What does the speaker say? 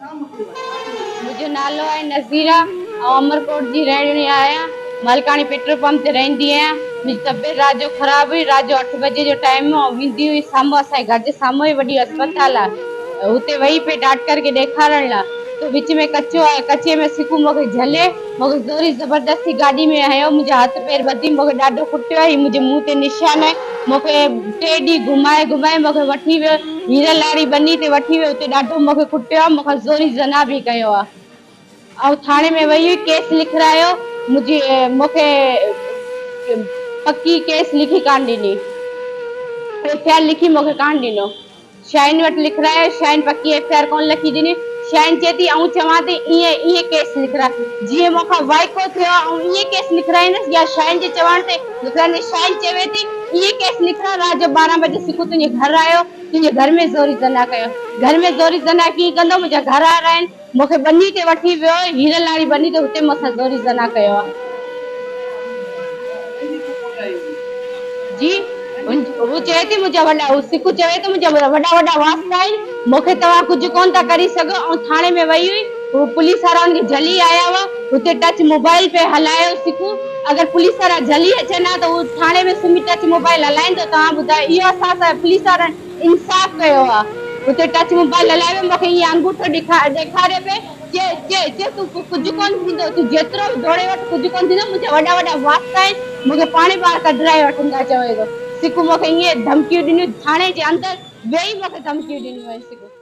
منهنجو نالو آهي نظيره آئون عمرڪوٽ جي رهڻي آهيان مالڪاڻي پيٽرول پمپ تي رهندي آهيان منهنجي طبيعت رات جو خراب هئي رات جو اٺ بجي جو ٽائيم هو آئون ويندي هئي سامهون اسان جي گهر جي سامهون ئي وڏي اسپتال آهي هتي وئي پئي ڊاڪٽر کي ڏيکارڻ لاء ته وچ ۾ ڪچو آهي ڪچي ۾ سڪون مون کي جهلي مون کي زوري زبردستي گاڏي ۾ هنيو منهنجا هٿ پير ٻڌي مون کي ڏاڍو ڪٽيو آهي هي منهنجي منهن تي نشان آهي مون کي ٽي ڏينهن گهمائي گهمائي مون کي وٺي ويو هيرل واري ٻني تي وٺي ويو اتي ڏاڍو مون کي ڪٽيو آ مون کان زوري زنا به ڪيو آ آئون ٿاڻي ۾ وئي هئي ڪيس لکرايو منهنجي مون کي پڪي ڪيس لکي ڪانه ڏني ايف I R لکي مون کي ڪانه ڏنو شاهين وٽ لکرايو شاهين پڪي ايف I R ڪونه لکي ڏني شاهين چئي ٿي آئون چوان ٿي ائين ائين ڪيس لکراء جيئن مون کان وائکو ٿيو آئون ائين ڪيس لکرائيندس يا شاهين جي چوڻ تي لکرائيندس شاهين چوي ٿي ائين ڪيس لکراء رات جو 12 بجي سڪو تنهنجي گهر آيو تنهنجي گهر ۾ زوري زنا ڪيو. گهر ۾ زوري زنا ڪيئن ڪندو؟ منهنجا گهر وارا آهن. مون کي ٻني تي وٺي ويو، هيرل واري ٻني تي، هتي مون سان زوري زنا ڪيو آهي. جي، هو چوي ٿي منهنجا وڏا، هو سڪو چوي ٿو منهنجا وڏا وڏا واسطا آهن، مون کي توهان ڪجهه ڪونه ٿا ڪري سگهو. آئون ٿاڻي ۾ وئي هئي، هو پوليس وارا ان کي جهلي آيا هئا، هتي ٽچ موبائل پئي هلايو سڪو. اگر پوليس وارا جهلي اچن ها ته هو ٿاڻي ۾ سمهي ٽچ موبائل هلائيندو توهان ٻڌايو اهو اسان سان پوليس وارن انصاف ڪيو آ هتي ٽچ موبائل هلايو ويو مونکي ائين انگوٺو ڏيکاريو پئي چي چي چي تون ڪجهه ڪونه ٿيندو تون جيترو به ڊوڙي وٺ ڪجهه ڪونه ٿيندو منهنجا وڏا وڏا واسطا آهن مونکي پاڻ ئي ٻاهر ڪڍرائي وٺندا چوي ٿو سڪو مونکي ائين ڌمڪيون ڏنيون ٿاڻي جي اندر ويهي مونکي ڌمڪيون ڏنيون آهن سڪو.